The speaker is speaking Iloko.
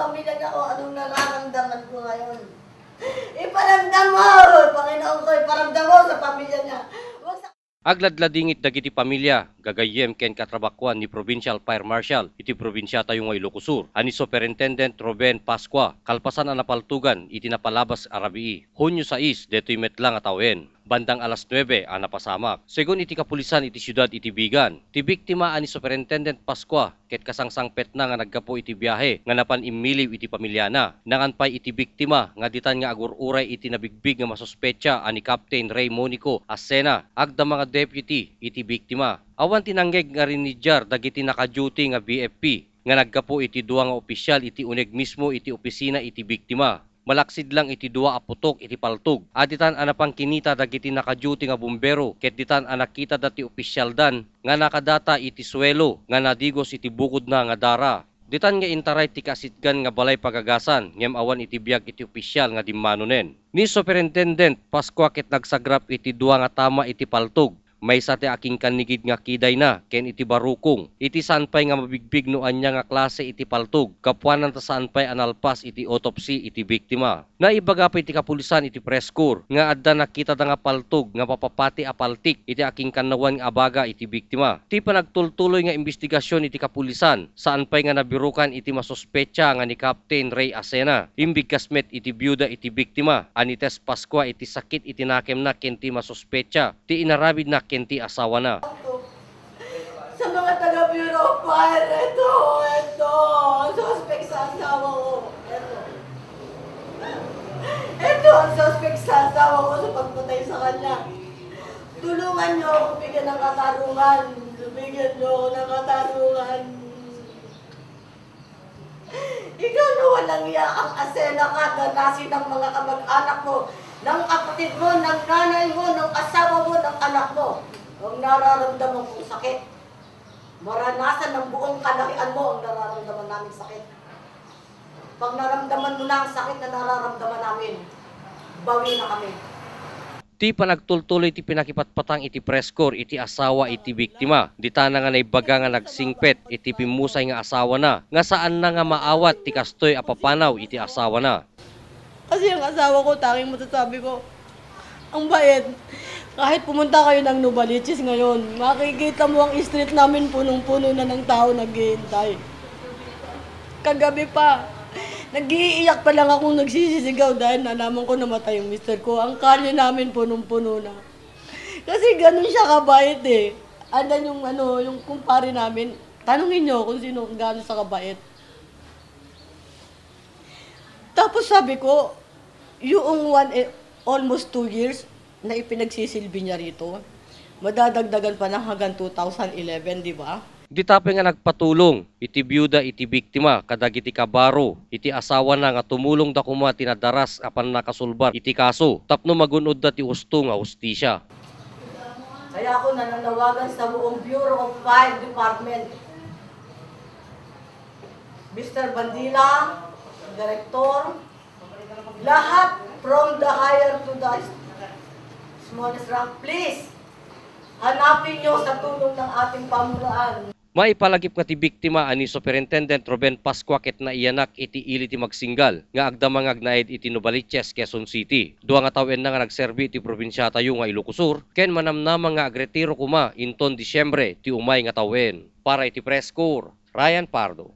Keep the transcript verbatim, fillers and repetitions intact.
Pamilya niya, kung anong nararamdaman ko ngayon. Iparamdam mo! Panginoon ko, iparamdam mo sa pamilya niya. Huwag sa Agladladingit dagiti pamilya, gagayyem ken katrabakuan ni Provincial Fire Marshal iti probinsiatayo nga Ilocos Sur, a ni Superintendent Ruben Pascua, kalpasan a napaltugan iti napalabas a rabii, Hunyo sais, detoy met la nga tawen, bandang alas nuebe a napasamak. Segun iti kapulisan iti siudad iti Vigan, ti biktima a ni Superintendent Pascua ket kasangsangpetna nga naggapu iti biahe nga napan immiliw iti pamiliana. Nangan pay iti biktima nga ditan nga agur-uray iti nabigbig nga masuspetsa a ni Captain Ray Monico Asena, agdama nga deputy iti biktima. Awan ti nangngeg nga rinidyar dagiti naka-duty nga B F P nga naggapu iti dua nga opisyal iti uneg mismo iti opisina iti biktima. Malaksid lang iti dua a putok iti paltog a ditan a napangkinita dagiti naka-duty nga bumbero ket ditan a nakitada ti opisyaldan nga nakadata iti suelo nga nadigos iti bukodna nga dara. Ditan nga intaray ti kaasitgan nga balay pagagasan ngem awan iti biag iti opisyal nga dimmanonen. Ni Superintendent Pascua ket nagsagrap iti dua nga tama iti paltog. Maysa ti akinkannigid nga kidayna ken iti barukong. Iti saan pay nga mabigbig no ania nga klase iti paltog, gapuanan ta saan pay a nalpas iti autopsy iti biktima. Naibaga pay ti kapulisan iti press corps nga adda nakitada nga paltog nga mapapati a paltik iti akinkanawan nga abaga iti biktima. Ti panagtultuloy nga imbestigasyon iti kapulisan, saan pay nga nabirukan iti masuspetsa nga ni Captain Ray Asena. Imbigkas met iti biuda iti biktima a ni Tess Pascua iti sakit iti nakemna ken ti masuspetsa ti inaramidna ken ti asawana. Sa mga taga Bureau of Fire, ito, ito, ang suspect sa asawa ko. Ito. Ito ang suspect sa asawa ko sa pagpatay sa kanya. Tulungan niyo ako bigyan ng katarungan. Bigyan niyo ako ng katarungan. Ikaw na walang iya, ang Asena ka, darasin ng mga kamag-anak mo, ng kapatid mo, ng nanay mo, ng asawa mo, ng anak mo. Ang nararamdaman kong sakit, maranasan ng buong kalakihan mo ang nararamdaman naming sakit. Pag naramdaman mo na ang sakit na nararamdaman namin, bawi na kami. Ti panagtultuloy ti pinakipatpatang iti press corps iti asawa iti biktima. Ditana nga naibaga nga nagsingpet iti pimmusay nga asawana nga saanna nga maawat ti kastoy a papanaw iti asawana. Kasi ang asawa ko, tanging masasabi ko, ang bait. Kahit pumunta kayo ng Novaliches ngayon, makikita mo ang street namin punong-puno na ng tao naghihintay. Kagabi pa, nag-iiyak pa lang akong nagsisisigaw dahil nalaman ko namatay yung mister ko. Ang kalye namin punong-puno na. Kasi ganun siya kabait eh. Andan yung ano, yung kumpare namin. Tanungin niyo kung sino, gaano siya kabait. Tapos sabi ko, yung one, eh, almost two years na ipinagsisilbi niya rito, madadagdagan pa ng hanggang two thousand eleven, di ba? Dita pay nga nagpatulong iti biuda iti biktima kadagiti kabaro iti asawana nga tumulongda koma ti nadaras a pannakasulbar iti kaso tapno magun-odda ti usto nga hustisia. Kaya ako nananawagan sa buong Bureau of Fire Department, mister Bandila, Director, lahat from the higher to the smallest rank, please, hanapin niyo sa tulong ng ating pamunuan. Maipalagip nga ti biktima a ni Superintendent Ruben Pascua ket naiyanak iti ili ti magsinggal nga agdama nga agnaed iti Novaliches, Quezon City. Dua nga tawenna nga nagserbi iti probinsiatayo nga Ilocos Sur ken manamnama nga agretiro koma inton Disyembre ti umay nga tawen. Para iti Press Corps, Ryan Pardo.